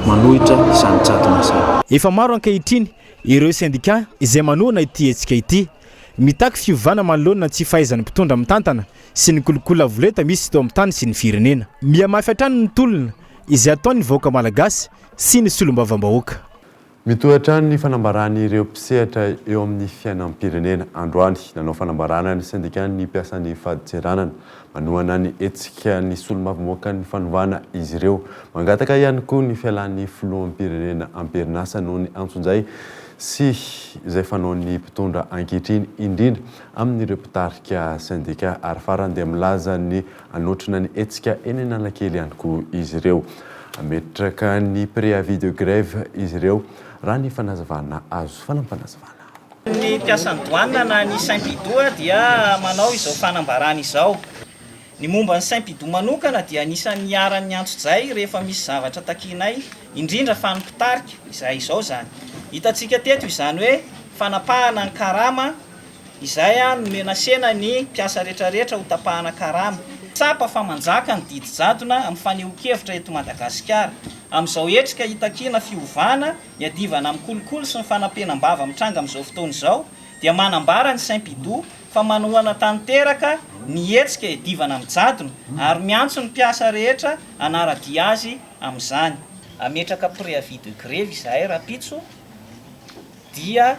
manohitra izany jadona izany. Efa maro ankehitriny Ireo sendika izay manohana ity hetsika ity, mitaky fiovana manoloana ny tsy fahaizan'ny mpitondra mitantana sy ny kolikoly avolenta misy teo amin'ny tany sy ny firenena. Mihamafy hatrany ny tolona izay ataon'ny vahoaka malagasy sy ny solombavambahoaka. Mitohy hatrany ny fanambaran'ireo mpisehatra eo amin'ny fiainam-pirenena. Androany, nanao fanambarana ny sendikan'ny mpiasan'ny fadintseranana. Manohana ny hetsika ny solombavambahoakan'ny fanovana izy ireo. Mangataka ihany koa ny fialan'ny filoham-pirenena am-perinasa noho ny antsonjay sy izay fanaon'ny mpitondra ankehitriny indrindra amin'ireo mpitarika sendika. Ary farany dia milaza ny hanotrona ny hetsika eny Analakely ihany koa izy ireo. Hametraka ny préavis de grève izy ireo raha ny fanazavana azo. Fanampinazavana. Ny mpiasan'ny douane na ny Sympido dia manao izao fanambarana izao. Ny momba ny Sympido manokana dia anisan'ny iharan'ny antsojay rehefa misy zavatra takianay, indrindra fa ny mpitarika, izahay izao izany. Hitantsika teto izany hoe fanapahana ny karama izay nomenasena ny mpiasa rehetrarehetra ho tapahana karama. Tsapa fa manjaka ny didy jadona amin'ny fanehoan-kevitra eto Madagasikara. Amin'izao hetrika hitakiana fiovana, Iadivana amin'ny kolikoly sy ny fanampenam-bava mitranga amin'izao fotoana izao dia manambara ny Sympido fa manohana tanteraka ny hetsika iadivana amin'ny jadona ary miantso ny mpiasa rehetra hanara-dia azy amin'izany. Hametraka préavis de grevy izahay rahampitso dia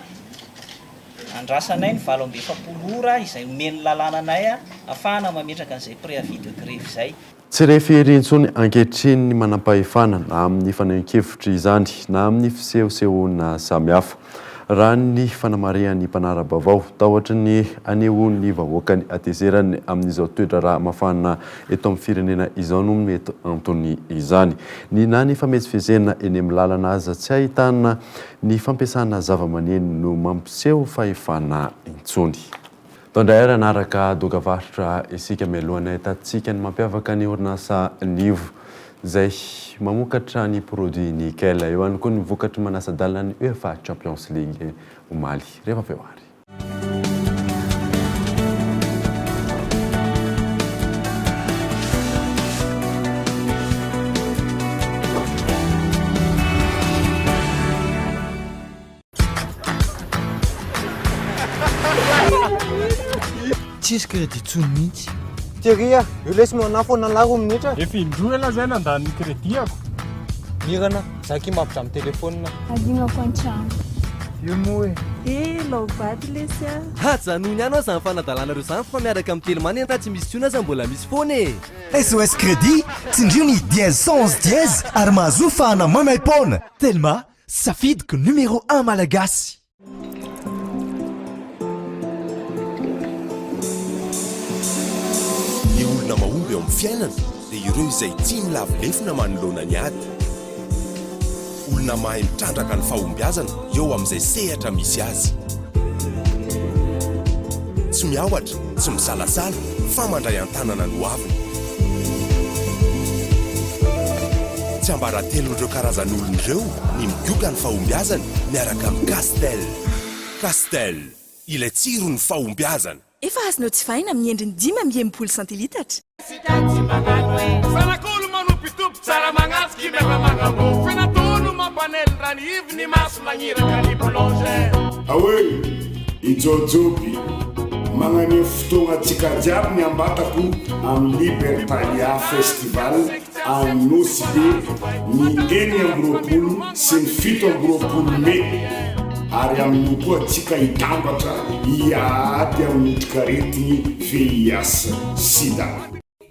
andrasanay ny 48 ora izay omen'ny lalàna anay ahafahana mametraka an'izay préavis de grevy izay. Tsy re firy intsony ankehitriny ny manampahefana na amin'ny fanehoan-kevitra izany na amin'ny fisehosehoana samihafa. Raha ny fanamarihan'ny mpanara-baovao, tahotry ny hanehoan'ny vahoaka ny hatezerany amin'izao toe-draharaha mafana eto amin'ny firenena izao no mety antony izany. Ny na ny famezivezena eny amin'ny lalana aza tsy ahitana ny fampiasana zavamaneno no mampiseho fahefana intsony. Tao indray ary hanaraka dokavarotra isika mialohan'ny hahitantsika ny mampiavaka ny orinasa Nivo izay mamokatra ny produit nickel. Eo ihany koa ny vokatry manasa-dalana ny UEFA Champions League omaly. Rehefa avy eo ary. Tsisy crédit tsony mihitsy. Thierry a, io lesy manafo foana lahy roa minitra. Efa indroa ialahy zay nandany ny crédit-ako. Mirana, za ki mampidram téléphone. Adinoko an-trano. Io moa e. Eh, lao vady lesy a. Ajanony ihany hoa zany fanadalanareo zany fa miaraka amin'ny telma anie na tsy misy tsony aza mbola misy foana e! SOS Crédit, tsindrio ny dièse 111 dièse ary mahazoa fahana maimaim-poana. Telma, Safidiko numéro un malagasy. Ny olona mahomby eo amin'ny fiainana dia ireo izay tsy milavo lefona manoloana ny ady. Olona mahay mitrandraka ny fahombiazana eo amin'izay sehatra misy azy. Tsy miahotra, tsy misalasala fa mandray an-tanana ny hoaviny. Tsiambaratelon'ireo karazan'olona ireo ny migoka ny fahombiazany miaraka amin'ny Castel. Castel, ilay tsiron'ny fahombiazana. Efa azonao jifaina amin'ny endriny 65 santilitatra. Zanak'olo manompitopy tsara magnatsiky miara magnambo Fenatono mampanely rany ivy ny maso magniraka ny plonge. Aoe, i Jôjôby. Magnamia fotoagna antsika jiaby ny ambatako amin'ny Libertalia Festival any Nosy Be ny 26 sy ny 27 mey ary amin'io koa antsika hitambatra hiady amin'ny otrikaretigny VIH sida.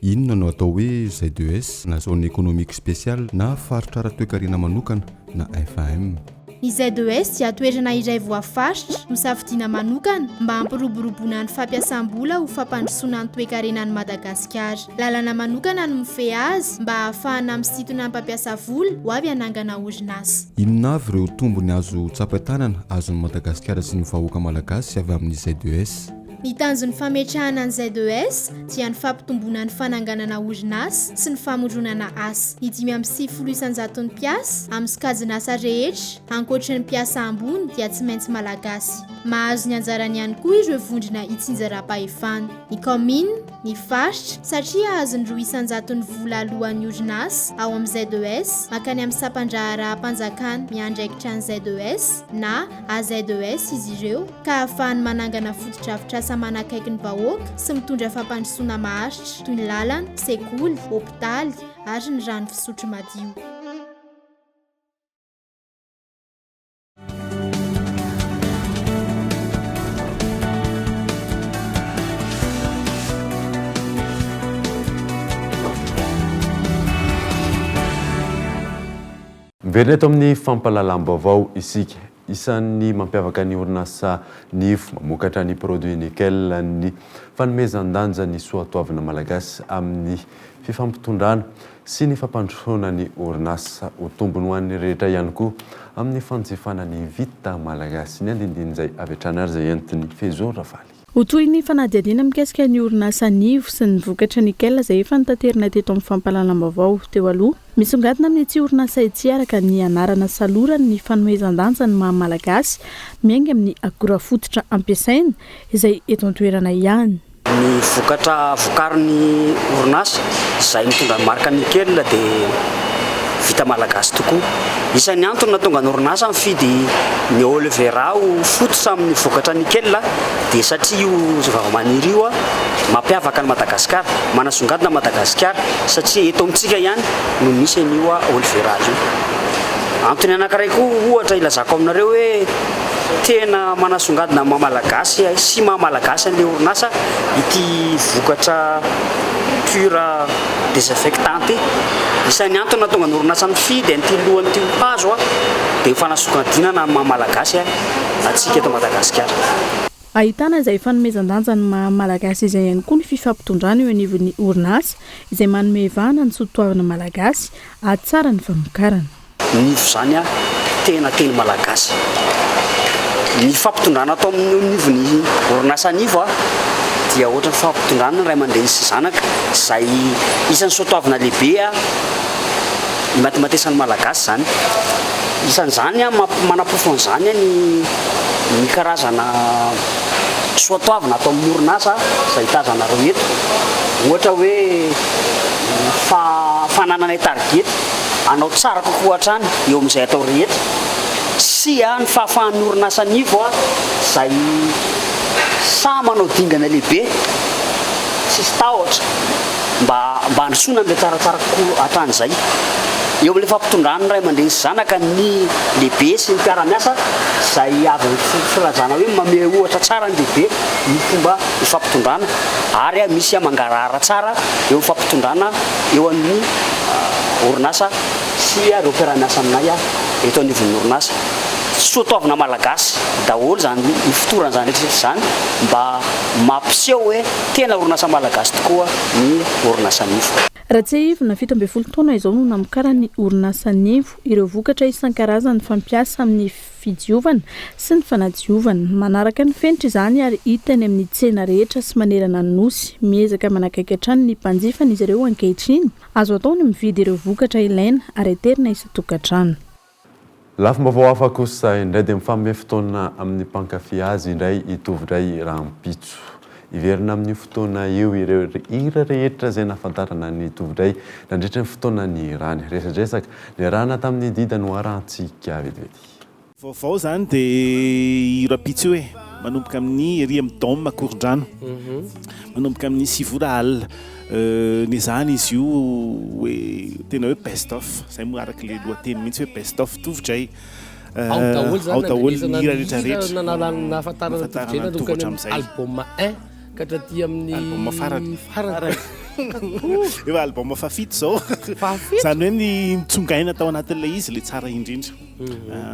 Inona no atao hoe ZES na Zone Économique Spéciale na Faritra ara-toekarena manokana na FAM? Ny ZES dia toerana iray voafaritra, nosafidiana manokana mba hampiroboroboana ny fampiasam-bola ho fampandrosoana ny toekarenan'i Madagasikara. Lalana manokana no mifehy azy mba hahafahana misintona mpampiasa vola ho avy hanangana orinasa. Inona avy ireo tombony azo tsapain-tanana azon'i Madagasikara sy ny vahoaka malagasy avy amin'ny ZES? Ny tanjon'ny fametrahana ny ZES dia ny fampitomboana ny fananganana orinasa sy ny famoronana asa. Ny 95 isan-jaton'ny mpiasa amin'ny sokajin'asa rehetra, ankoatry ny mpiasa ambony, dia tsy maintsy Malagasy. Mahazo ny anjarany ihany koa ireo vondrona itsinjaram-pahefana, ny kaominina, ny faritra, satria hahazo ny 2 isan-jaton'ny vola aloan'ny orinasa ao amin'ny ZES mankany amin'ny sampan-draharaham-panjakana miandraikitra ny ZES na AZES izy ireo. ka ahafahany manangana fotodrafitrasa manakaiky ny vahoaka sy mitondra fampandrosoana maharitra toy ny lalana, sekoly, hopitaly ary ny rano fisotro madio. Miverina eto amin'ny fampahalalam-baovao isika. Isan'ny mampiavaka ny orinasa Nivo mamokatra ny produit nickel ny fanomezan-danja ny soatoavina malagasy amin'ny fifampitondrana sy ny fampandrosoana ny orinasa. Ho tombony ho an'ny rehetra ihany koa amin'ny fanjifana ny vita malagasy. Ny andinindin'izay avy hatrany ary izay entin'i Fehizoro Ravaly. Ho toy ny fanadihadiana mikasika ny orinasa Nivo sy ny vokatra nickel izay efa notaterina teto amin'ny fampahalalam-baovao teo aloha. Misongadina amin'ity orinasa ity araka ny anarana salorany ny fanomezan-danja ny maha Malagasy miainga amin'ny akora fototra ampiasaina izay eto an-toerana ihany. Ny vokatra vokarin'ny orinasa izay mitondra ny marika nickel dia vita malagasy tokoa. Isan'ny antony nahatonga ny orinasa nifidy ny aloe vera ho fototra amin'ny vokatra nickel dia satria io zavamaniry io mampiavaka an'i Madagasikara, manasongadina an'i Madagasikara satria eto amintsika ihany no misy an'io aloe vera io. Antony anankiray koa ohatra ilazako aminareo hoe tena manasongadina ny maha malagasy sy maha malagasy an'ilay orinasa ity vokatra cure désinfectant ity. Isan'ny antony nahatonga ny orinasa nifidy an'ity lohan'ity hazo dia ny fanasongadinana ny maha malagasy antsika eto Madagasikara. Ahitana izay fanomezan-danja ny maha malagasy izay ihany koa ny fifampitondrana eo anivon'ny orinasa izay manome vahana ny soatoavina malagasy hahatsara ny famokarana. Nivo izany a tena teny malagasy. Ny fampitondrana atao amin'ny anivon'ny orinasa Nivo a dia ohatran'ny fampitondrana ny ray aman-dreny sy zanaka izay isan'ny soatoavina lehibe a imatimatesan'ny malagasy izany. Isan'izany a manaporofo an'izany ny ny karazana soatoavina atao amin'ny orinasa izay tazanareo eto. Ohatra hoe fa fanananay target hanao tsara kokoa hatrany eo amin'izay atao rehetra sy ny fahafahan'ny orinasa Nivo izay sahy manao dingana lehibe tsisy tahotra mba mba handrosoana amin'ilay tsaratsara kokoa hatrany izay. Eo amin'ilay fampitondran'ny ray aman-dreny sy zanaka ny lehibe sy ny mpiara-miasa izay avy amin'ny filazana hoe manome ohatra tsara ny lehibe ny fomba ifampitondrana ary misy mangarahara tsara eo amin'ny fampitondrana eo amin'ny orinasa sy ireo mpiara-miasa aminay eto anivon'ny orinasa. Soatoavina malagasy daholo izany ifotorana izany rehetra izany mba mampiseho hoe tena orinasa malagasy tokoa ny orinasa Nivo. Raha tsiahivina, 17 taona izao no namokaran'ny orinasa Nivo ireo vokatra isan-karazany fampiasa amin'ny fidiovana sy ny fanadiovana. Manaraka ny fenitra izany ary hita eny amin'ny tsena rehetra sy manerana ny Nosy. Miezaka manakaiky hatrany ny mpanjifany izy ireo ankehitriny. Azo atao ny mividy ireo vokatra ilaina ary aterina isan-tokantrano. Lafim-baovao hafa kosa indray dia mifanome fotoana amin'ny mpankafy azy indray i Tovondray rahampitso. Hiverina amin'io fotoana io ireo hira rehetra izay nahafantarana an'i Tovondray nandritra ny fotoana nihirany. Resadresaka niarahana tamin'i Dida no arahantsika vetivety. Vaovao zany de io rapitso io e. manomboka amin'ny ery amin'ny Dôme Akorondrano. Manomboka amin'ny 9 ora alina. Nezahana izy io hoe tena hoe best of, izay moa araka ilay lohateny mihitsy hoe best of Tovo Jhay. Ao daholo izany Ao daholo ny nandrenesana hira ny rehetra hira rehetra. nanalan'ny nahafantarana an'i Tovo Jhay Nahafantarana an'i nanomboka Tovo any amin'ny hatramin'izay. album un ka hatraty amin'ny Album farany. farany. Efa album fahafito izao. Fahafito? Izany hoe ny nitsongaina tao anatin'ilay izy ilay tsara indrindra.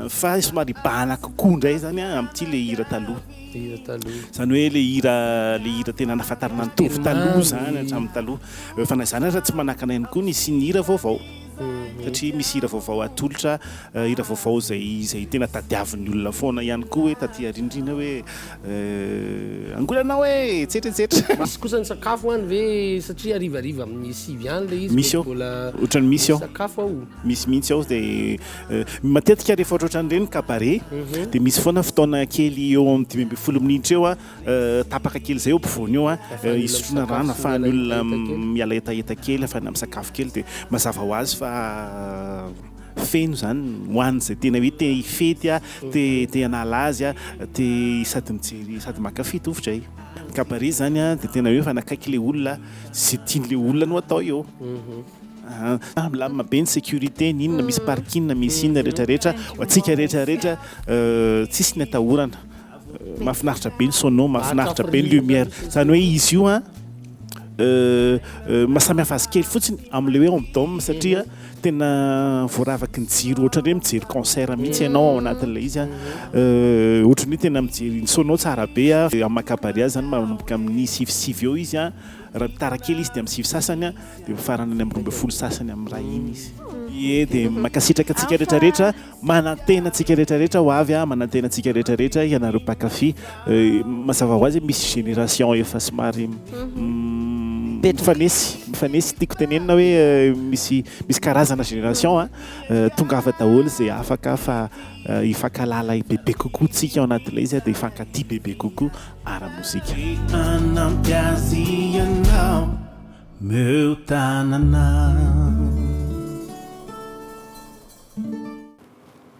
Fa somary hibahana kokoa indray izany amin'ity ilay hira taloha. Ilay hira taloha. Izany hoe ilay hira ilay hira tena nahafantarana an'i Tovo taloha izany hatramin'ny taloha. Fa na izany aza tsy manakana ihany koa ny hisian'ny hira vaovao. Satria misy hira vaovao atolotra, hira vaovao izay izay tena tadiavin'ny olona foana ihany koa hoe taty aoriandriana hoe angolanao e! Etsetra etsetra. Misy kosa ny sakafo any ve satria harivariva amin'ny sivy any ilay izy Misy mety ao, mbola ohatran'ny misy ao. sakafo ao. Misy mihitsy ao dia matetika rehefa ohatrohatran'ireny cabaret dia misy foana fotoana kely eo amin'ny 15 minitra eo tapaka kely izay eo ampovoany eo hisotroana rano ahafahan'ny olona miala hetaheta kely, ahafahana misakafo kely dia mazava ho azy fa feno izany ho an'izay tena hoe te hifety, te te hanala azy, te sady mijery sady mankafy tovitra e. Ny cabaret izany dia tena hoe mifanakaiky ilay olona, izay tian'ilay olona no atao eo. Milamina be ny sécurité, ny inona, misy parking, misy inona rehetra rehetra, ho antsika rehetra rehetra tsisy ny atahorana. Mahafinaritra be ny sono, mahafinaritra be ny lumière. Izany hoe izy io an, mahasamihafa azy kely fotsiny amin'ilay hoe en dôme satria tena voaravaky ny jiro ohatran'ny hoe mijery concert mihitsy ianao ao anatin'ilay izy an. Ohatran'ny hoe tena mijery ny sono tsara be an. Amin'ny maha cabaret azy izany manomboka amin'ny sivy sivy eo izy an, raha tara kely izy dia amin'ny sivy sasany an, dia mifarana any amin'ny 12 sasany amin'ny iray iny izy. Ie dia mankasitraka antsika rehetra rehetra. Manantena antsika rehetra rehetra ho avy aho, manantena antsika rehetra rehetra ianareo mpankafy. Mazava ho azy misy génération efa somary mifanesy, mifanesy tiako tenenina hoe misy misy karazana génération a, tongava daholo izay afaka fa hifankahalala bebe kokoa tsika ao anatin'ilay izy dia hifankatia bebe kokoa ara-mozika. Hanampy azy ianao, meo tanana.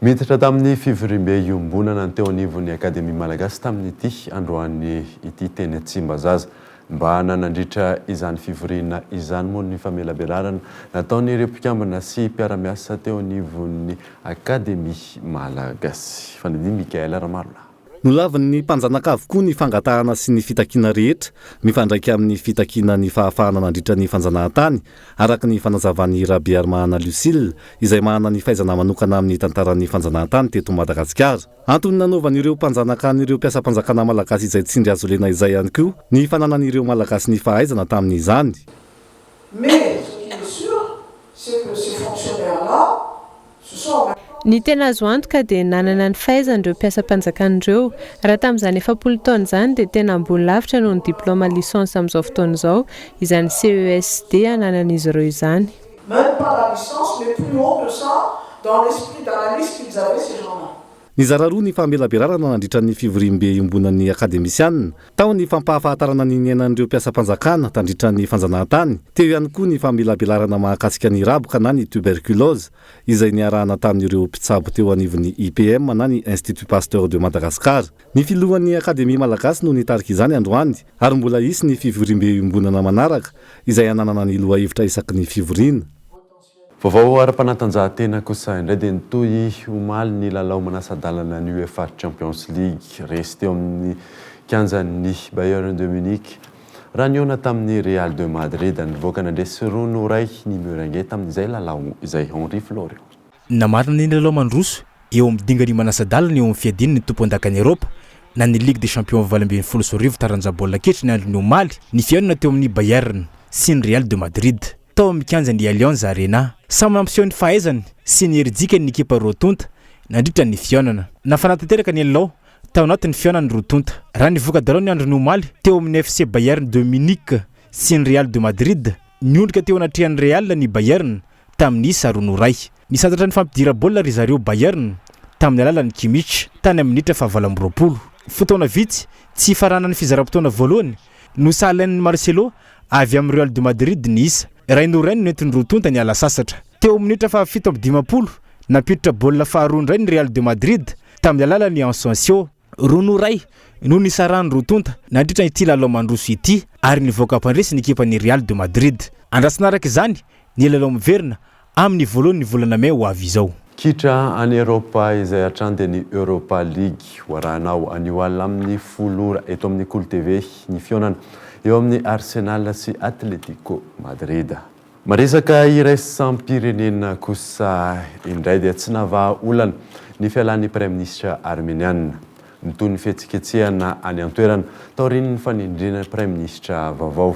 Miditra tamin'ny fivoriambe iombonana ny teo anivon'ny Akademia Malagasy tamin'ity androany ity teny Tsimbazaza. Mba nanandritra izany fivoriana izany moa ny famelabelarana nataon'ireo mpikambana sy mpiara-miasa teo anivon'ny Akademia Malagasy. Fanadihadian'i Mickaël Ramarolahy. Nolavin'ny mpanjanaka avokoa ny fangatahana sy ny fitakiana rehetra mifandraika amin'ny fitakiana ny fahafahana nandritra ny fanjanahantany, araka ny fanazavan'i Rabearimahana Lucille, izay manana ny fahaizana manokana amin'ny tantaran'ny fanjanahantany teto Madagasikara. Antony nanaovan'ireo mpanjanaka an'ireo mpiasam-panjakana malagasy izay tsindry azo lena izay ihany koa ny fananan'ireo Malagasy ny fahaizana tamin'izany. Mais ce qui est sûr, c'est que ces fonctionnaires-là Ny tena azo antoka dia nanana ny fahaizany ireo mpiasam-panjakana ireo. Raha tamin'izany 40 taona izany dia tena ambony lavitra noho ny diplaoma licence amin'izao fotoana izao izany CESD ananan'izy ireo izany. Même pas la licence mais plus haut que ça dans l'esprit d'analyse qu'ils avaient ces gens-là. Nizara roa ny famelabelarana nandritra ny fivoriambe iombonan'ny akademisianina. Tao ny fampahafantarana ny niainan'ireo mpiasam-panjakana tandritra ny fanjanahantany, teo ihany koa ny famelabelarana mahakasika ny raboka na ny tuberculose, izay niarahana tamin'ireo mpitsabo teo anivon'ny IPM na ny Institut Pasteur de Madagascar. Ny filohan'ny Akademia Malagasy no nitarika izany androany ary mbola hisy ny fivoriambe iombonana manaraka izay hananana ny lohahevitra isaky ny fivoriana. Vaovao ara-panatanjahantena kosa indray dia nitohy omaly ny lalao manasa-dalana ny UEFA Champions League. Resy teo amin'ny kianjan'ny Bayern de Munich raha nihaona tamin'ny Real de Madrid. Nivoaka nandresy roa noho iray ny Merengue tamin'izay lalao izay. Henri Florio. Namarana ny lalao mandroso eo amin'ny dingan'ny manasa-dalana eo amin'ny fiadiana ny tompondakan'i Eropa na ny Ligue des Champions 2018 taranja baolina kitra ny andron'ny omaly ny fihaonana teo amin'ny Bayern sy ny Real de Madrid tao amin'ny kianjan'ny Allianz Arena. Samy nampiseho ny fahaizany sy ny herijikany ny ekipa roa tonta nandritra ny fihaonana. Nafana tanteraka ny lalao tao anatin'ny fihaonan'ny roa tonta. Raha ny voka-dalao ny andron'ny omaly teo amin'ny FC Bayern de Munich sy ny Real de Madrid, niondrika teo anatrehan'ny Real ny Bayern tamin'ny isa roa noho iray. Nisantatra ny fampidira-baolina ry zareo Bayern tamin'ny alalan'i Kimmich tany amin'ny minitra faha-28. Fotoana vitsy tsy hifaranan'ny fizaram-potoana voalohany no sahalain'i Marcelo avy amin'ny Real de Madrid ny isa. Iray noho iray no nentin'ny roa tonta niala sasatra. Teo amin'ny minitra faha-57, nampiditra baolina faharoa indray ny Real de Madrid tamin'ny alalan'i Asensio. Roa noho iray no nisarahan'ny roa tonta nandritra ity lalao mandroso ity ary nivoaka mpandresy ny ekipan'ny Real de Madrid. Andrasana araka izany ny lalao miverina amin'ny voalohan'ny volana mey ho avy izao. Kitra any Eropa izay hatrany dia ny Europa League. Ho arahanao anio alina amin'ny folo ora eto amin'ny Kolo TV ny fihaonana eo amin'ny Arsenal sy Atletico Madrid. Maresaka iraisam-pirenena kosa indray dia tsy nahavaha olana ny fialan'ny praiminisitra armeniana. Mitohy ny fihetsiketsehana any an-toerana taorian'ny fanendrena praiminisitra vaovao.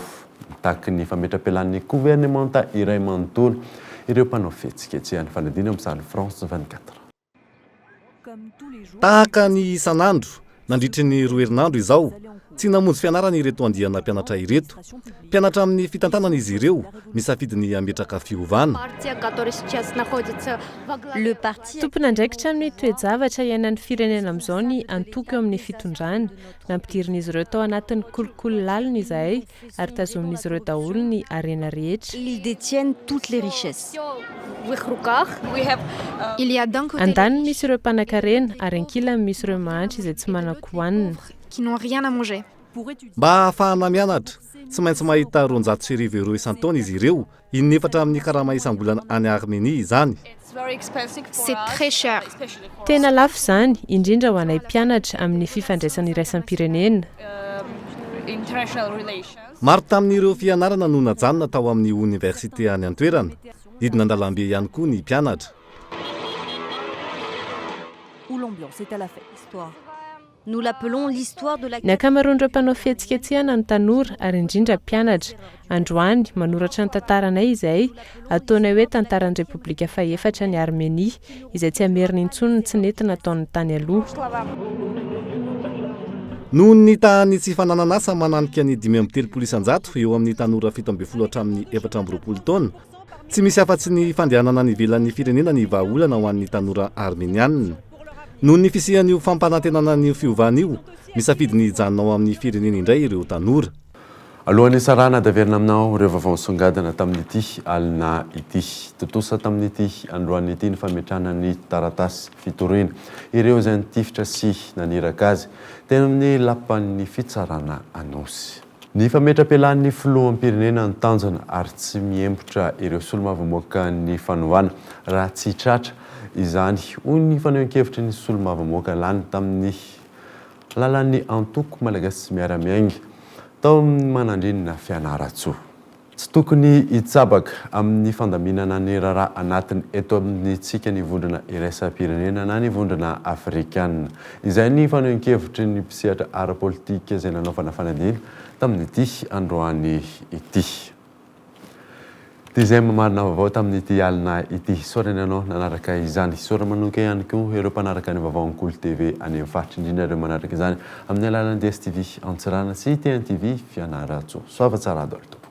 Mitaky ny fametram-pialan'ny governemanta iray manontolo ireo mpanao fihetsiketsehana. Fanadino amin'ny sarin'ny France 24. Tahaka ny isan'andro, nandritry ny roa herinandro izao, tsy namonjy fianarana ireto andiana mpianatra ireto. Mpianatra amin'ny fitantanana izy ireo, misafidy ny hametraka fiovana. Tompon'andraikitra amin'ny toe-javatra iainan'ny firenena amin'izao ny antoko eo amin'ny fitondrana. Nampidirin'izy ireo tao anatin'ny kolikoly lalina izahay ary tazomin'izy ireo daholo ny harena rehetra. Ils détiennent toutes les richesses. Andaniny misy ireo mpanankarena ary ankilany misy ireo mahantra izay tsy manan-kohanina. Qui n'ont rien à manger. Mba hahafahana mianatra, tsy maintsy mahita 200 euros isan-taona izy ireo In'efatra amin'ny karama isam-bolana any Armenia izany. C'est très cher. Tena lafo izany, indrindra ho anay mpianatra amin'ny fifandraisana iraisam-pirenena. Maro tamin'ireo fianarana no najanona tao amin'ny oniversite any an-toerana. Nidina an-dalambe ihany koa ny mpianatra. Ny ankamaroan'ireo mpanao fihetsiketsehana no tanora ary indrindra mpianatra. Androany, manoratra ny tantaranay izahay, ataonay hoe tantaran'ny Repoblika fahefatra ny Armenia, izay tsy hamerina intsony ny tsy nety nataon'ny tany aloha. Noho ny tahan'ny tsy fananan'asa mananika ny 35% eo amin'ny tanora 17 hatramin'ny 24 taona, tsy misy afa-tsy ny fandehanana any ivelan'ny firenena ny vahaolana ho an'ny tanora Armeniana. Noho ny fisian'io fampanantenana an'io fiovana io, misafidy ny hijanona ao amin'ny fireneny indray ireo tanora. Alohan'ny hisarahana dia averina aminao ireo vaovao nisongadina tamin'ity alina ity. Tontosa tamin'ity androany ity ny fametrahana ny taratasy fitoriana ireo izay nitifitra sy naniraka azy teny amin'ny lapan'ny fitsarana Anosy. Ny fametram-pialan'ny filoham-pirenena ny tanjona ary tsy miembotra ireo solombavambahoakan'ny fanovana raha tsy tratra izany, hoy ny fanehoan-kevitry ny solombavambahoaka lany tamin'ny alalan'ny antoko Malagasy Miara-Miainga tao amin'ny Manandrinina Fianarantsoa. Tsy tokony hitsabaka amin'ny fandaminana ny raharaha anatiny eto amintsika ny vondrona iraisam-pirenena na ny vondrona afrikanina. Izay ny fanehoan-kevitry ny mpisehatra ara-politika izay nanaovana fanadihana tamin'ity androany ity. Dia izay mamarina vaovao tamin'ity alina ity. Isaorana ianao nanaraka izany. Isaorana manoka ihany koa ireo mpanaraka ny vaovao amin'ny Kolo TV any amin'ny faritra, indrindra ireo manaraka izany amin'ny alalan'ny DSTV Antsiranana sy TNTV Fianarantsoa. Soava tsara daholo tompoko.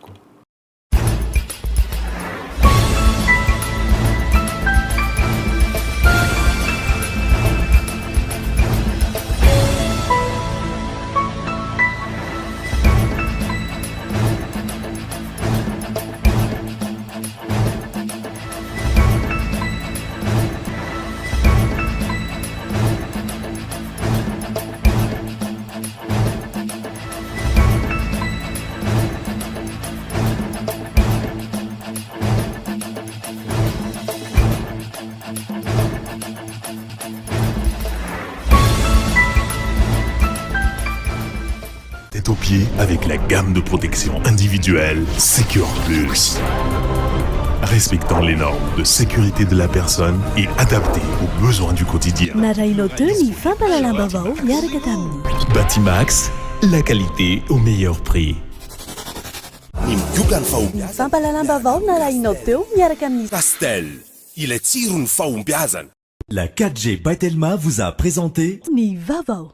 Tête aux pieds avec la gamme de protection individuelle Secure Plus. Respectant les normes de sécurité de la personne et adaptée aux besoins du quotidien. Narahinao teo ny fampahalalam-baovao niaraka tamin'ny. Batimax, la qualité au meilleur prix. Ny migoka ny Ny fahombiazana. fampahalalam-baovao narahinao teo miaraka amin'ny. Castel, ilay tsiron'ny fahombiazana. La 4G by Telma vous a présenté. Ny vaovao.